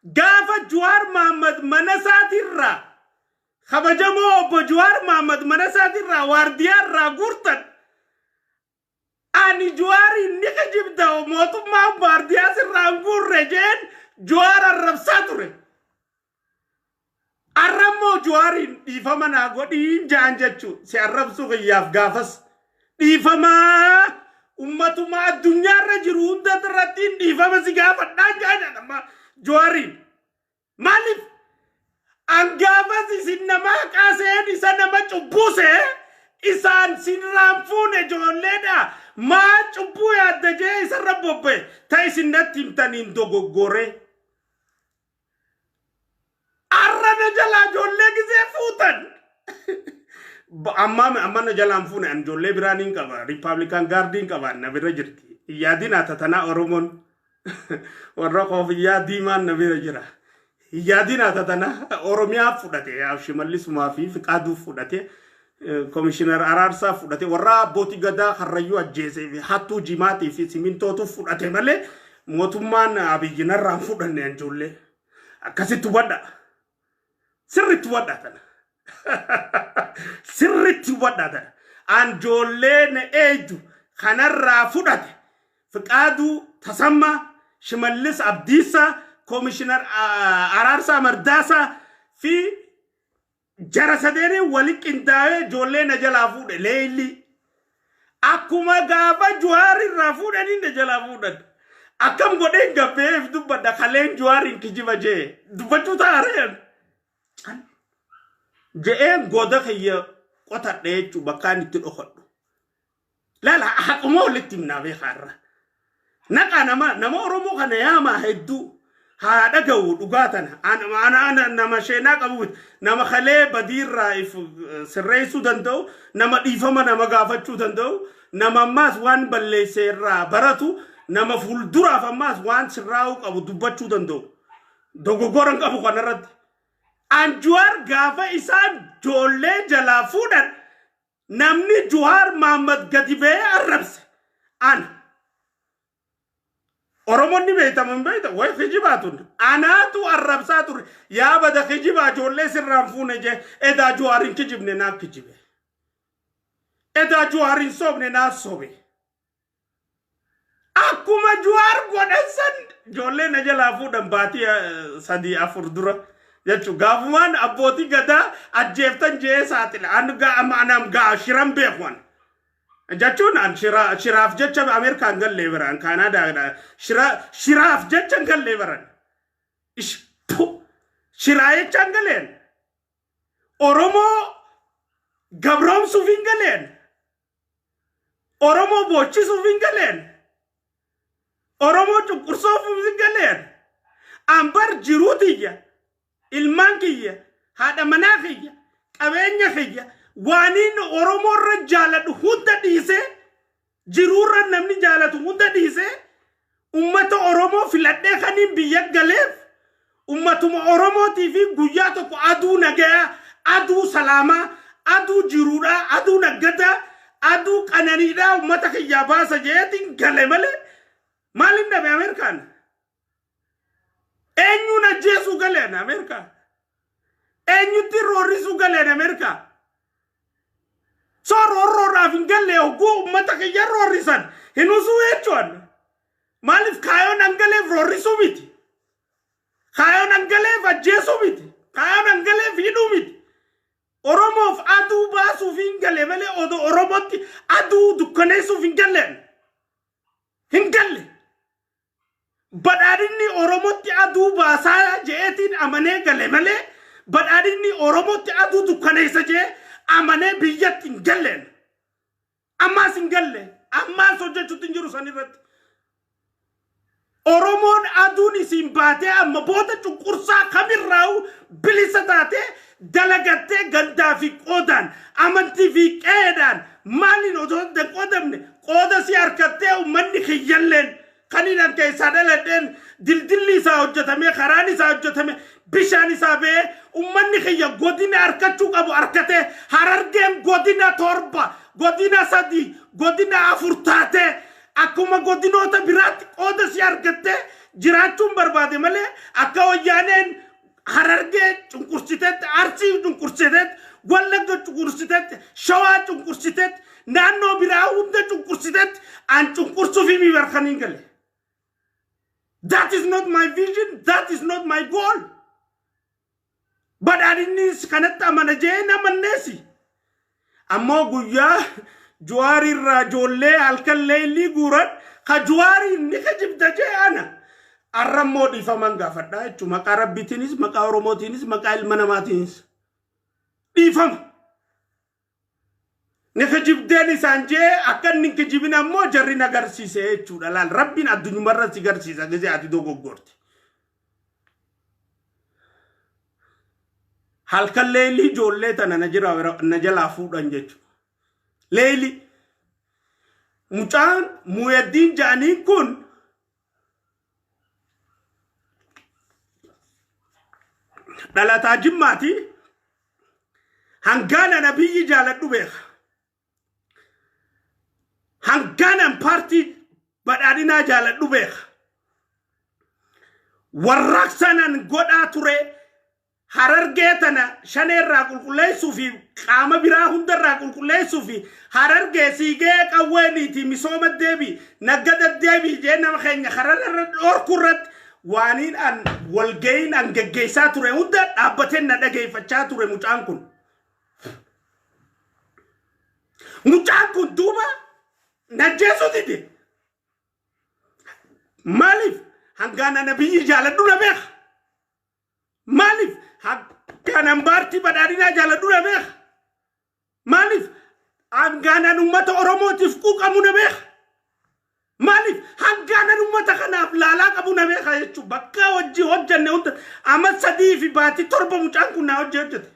Gaafa Juwaar Mahaammad mana isaatirraa, kabajamoo obbo Juwaar Mahaammad mana isaatirraa waardiyaa irraa guurtan, ani Juwaariin ni kijibda, mootummaan waardiyaa sirraa hin guurre jeen Juwaar arrabsaa ture. Arrammoo Juwaariin dhiifama naa godhiin jaan jechuu si arrabsuu kiyyaaf gaafas dhiifamaa ummatuma addunyaarra jiru hunda irratti dhiifama si gaafadhaan jaan amma Juwaariin. Maaliif an gaafas isin nama haqaa seen isa nama cubbuu see isaan sirraan fuune ijoolleedha, maa cubbuu yaadda jee isarra bobba'e ta isin natti himtaniin dogoggoree. Arra na jalaa ijoollee gisee fuutan. Amma amma na jalaan fuune, an ijoollee biraan hin qaba. Republican Guardiin qaba, na bira jirti. Yaadin haa tatanaa, Oromoon. Warra koofiyyaa diimaan na bira jira. Yaadin haa tatanaa, Oromiyaa fudhate, Shimallisumaa fi Fiqaaduu fudhate. Komishinar Araarsaa fudhate, warra abbootii gadaa Karrayyuu ajjeesee fi hattuu jimaatii fi simintootu fudhate malee mootummaan Abiyyi narraan fudhanne ijoollee. Akkasitti hubadha. Sirriitti hubadhaa tana. Sirriitti hubadhaa tana. Anjoollee na eeydu kanarraa fudhate. Fiqaaduu Tasammaa, Shimallis Abdiisaa, Komishinar Araarsaa Mardaasaa fi jara sadeenii wali qindaa'ee ijoollee na jalaa fuudhe leellii. Akkuma gaafa Juwaar irraa fuudhanii na jalaa fuudhan. Akkam godheen gabbeef dubbadha, kaleen Juwaariin kijiba jee dubbachuu taareen. Je'een goda kiyya qotadhe jechuun bakkaan itti dhokadhu. Laala, haquma walitti himnaa beekaa irra. Naqa nama nama Oromoo kana yaamaa, hedduu haa dhaga'u dhugaa tana. Ana nama sheenaa qabu miti. Nama kalee badiirraa if sirreessuu danda'u, nama dhiifama nama gaafachuu danda'u, nama ammaas waan balleesse irraa baratu, nama fuulduraaf ammaas waan sirraa'uu qabu dubbachuu danda'u. Dogoggora hin qabu kanarratti. Anjuwaar gaafa isaan ijoollee jalaa fuudhan namni Juwaar Mahaammad gadi ba'ee arrabse ana. Oromoonni beektamu hin beekta way kijibaa tun anaatu arrabsaa ture, yaa bada kijibaa, ijoollee sirraan fuune jee. Edaa Juwaar hin kijibne, naa kijibe. Edaa Juwaar hin soobne, naa sobe. Akkuma Juwaar godhan san ijoollee na jalaa fuudhan baatii 3-4 dura jechuun gaafumaan abbootii gadaa ajjeeftan jee saaxila. An anam gaa shiran beeku an. Jechuun an shiraaf jecha Ameerikaan gallee baran, Kaanaadaadha. Shiraaf jecha hin gallee baran. Shiraa jecha hin galeen. Oromoo gabroomsuuf hin galeen. Oromoo boochisuuf hin galeen. Oromoo cunqursuuf hin galeen. Ambar jiruu tiyya, ilmaan kiyya, haadha manaa kiyya, qabeenya kiyya, waaniin Oromoo irra jaaladhu hunda dhiisee, jiruurra namni jaalatu hunda dhiisee, ummata Oromoo filadhee kaniin biyya galeef ummatuma Oromootii fi guyyaa tokko aduu nagayaa, aduu salaamaa, aduu jiruudhaa, aduu naggadaa, aduu qananiidhaa ummata kiyyaa baasa jeetiin gale malee maalin dhabe Ameerikaan? Eenyuun ajjeesuu galeen Ameerikaa? Eenyutti roorrisuu galeen Ameerikaa? So roorroodhaaf hin galle, hogguu ummata kiyya roorrisan hin usuu jechuun. Maaliif kaayoon angaleef roorrisuu miti? Kaayoon angaleef ajjeesuu miti. Kaayoon angaleef hidhuu miti. Oromoof aduu baasuuf hin galle malee odoo Oromootti aduu dukkaneessuuf hin galleen. Hin galle. Badhaadhinni Oromootti aduu baasaa je'eetiin amanee gale malee badhaadhinni Oromootti aduu dukkaneessa je'ee amanee biyyatti hin galleen. Ammaas hin galle. Ammaas hojjechuutti hin jiru san irratti. Oromoon aduun isiin baatee amma booda cunqursaa kamirraa'u bilisa taatee dalagattee gandaa fi qoodaan, amantii fi qe'eedhaan maaliin osoo hin qoodamne qooda si harkattee, uummanni kiyyalleen kan inni keessaa dhaladheen dildilli isaa hojjetame, karaan isaa hojjetame, bishaan isaa ba'ee, uummanni kiyya godina harkachuu qabu harkatee, Harargeen godina 7, godina 3, godina 4 taatee akkuma godinoota biraatti qooda si argattee jiraachuun barbaade malee akka Wayyaaneen Harargee cunqursitetti, Arsii cunqursitetti, Wallagga cunqursitetti, Shawaa cunqursitetti, naannoo biraa hunda cunqursitetti an cunqursuuf himi barkaniin gale. That is not my vision. That is not my goal. Badhaadhinnis kanatti amana jee namanneesi. Ammoo guyyaa Juwaarii irraa ijoollee halkan leellii guuran ka Juwaarii ni kijibda jee ana. Arrammoo dhiifaman gaafadhaa jechuudha. Maqaa Rabbiitiinis, maqaa Oromootiinis, maqaa ilma namaatiinis. Dhiifama. Ni kijibdeen isaan jee akka inni hin kijibin ammoo jarri na garsiise jechuudha. Laal, Rabbiin addunyumarra si garsiisa gisee ati dogoggorte. Halkan leelii ijoollee tana na jira na jalaa fuudhan jechuudha. Leelii. Mucaan Muuyaddiin ja'aniin kun dhalataa Jimmaati. Hangaan ana biyyi jaaladhu beeka. Hangaan an paartii Badhaadhinaa jaaladhu beeka. Warraaqsaan an godhaa ture, Harargee tana Shaneerraa qulqulleessuu fi qaama biraa hundarraa qulqulleessuu fi Harargee siigee qawweeniiti misooma deebi, naggada deebi jee nama keenya kararra dhorku irratti waaniin an walga'iin an geggeessaa ture hunda dhaabbateen na dhageeffachaa ture mucaan kun. Mucaan kun duuba najjeesuu dide. Maaliif? Hangaan ana biyyi jaaladhu na beeka. Maaliif? Hangaan an paartii Badhaadhinaa jaaladhu na beeka. Maaliif? Hangaan an uummata Oromootiif quuqamu na beeka. Maaliif? Hangaan an uummata kanaaf laalaa qabu na beeka jechuudha. Bakka hojii hojjanne hunda amma 3 fi baatii 7 mucaan kun naa hojii hojjete.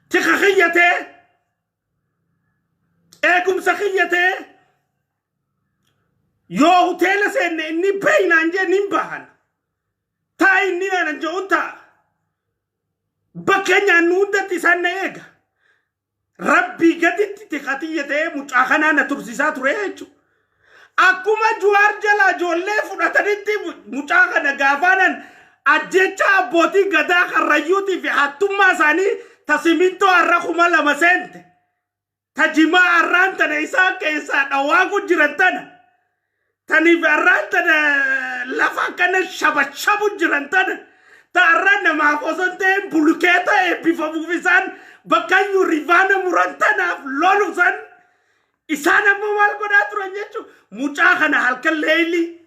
Tika kiyyatee, eegumsa kiyyatee, yoo hoteela seenne inni beeynaan jee nin bahan. Taa inni naan je'uun ta'a. Bakka nyaannu hundatti isaan na eega. Rabbii gaditti tikatiyya ta'ee mucaa kanaa na tursiisaa ture jechuudha. Akkuma Juwaar jalaa ijoollee fudhatanitti mucaa kana gaafaanan ajjecha abbootii gadaa Karrayyuutii fi hattummaa isaanii ta simintoo har'a 2000 seente. Ta jimaa har'aan tana isaan keessaa dhawaaku jiran tana. Taniif har'aan tana lafa akkana shabashabu jiran tana. Ta har'a namaaf osoo hin ta'in bulukeeta eebbifamuuf isaan bakkayyuu rivaana muran tanaaf lolu san isaan ammoo maal godhaa turan jechuun mucaa kana halkan leelii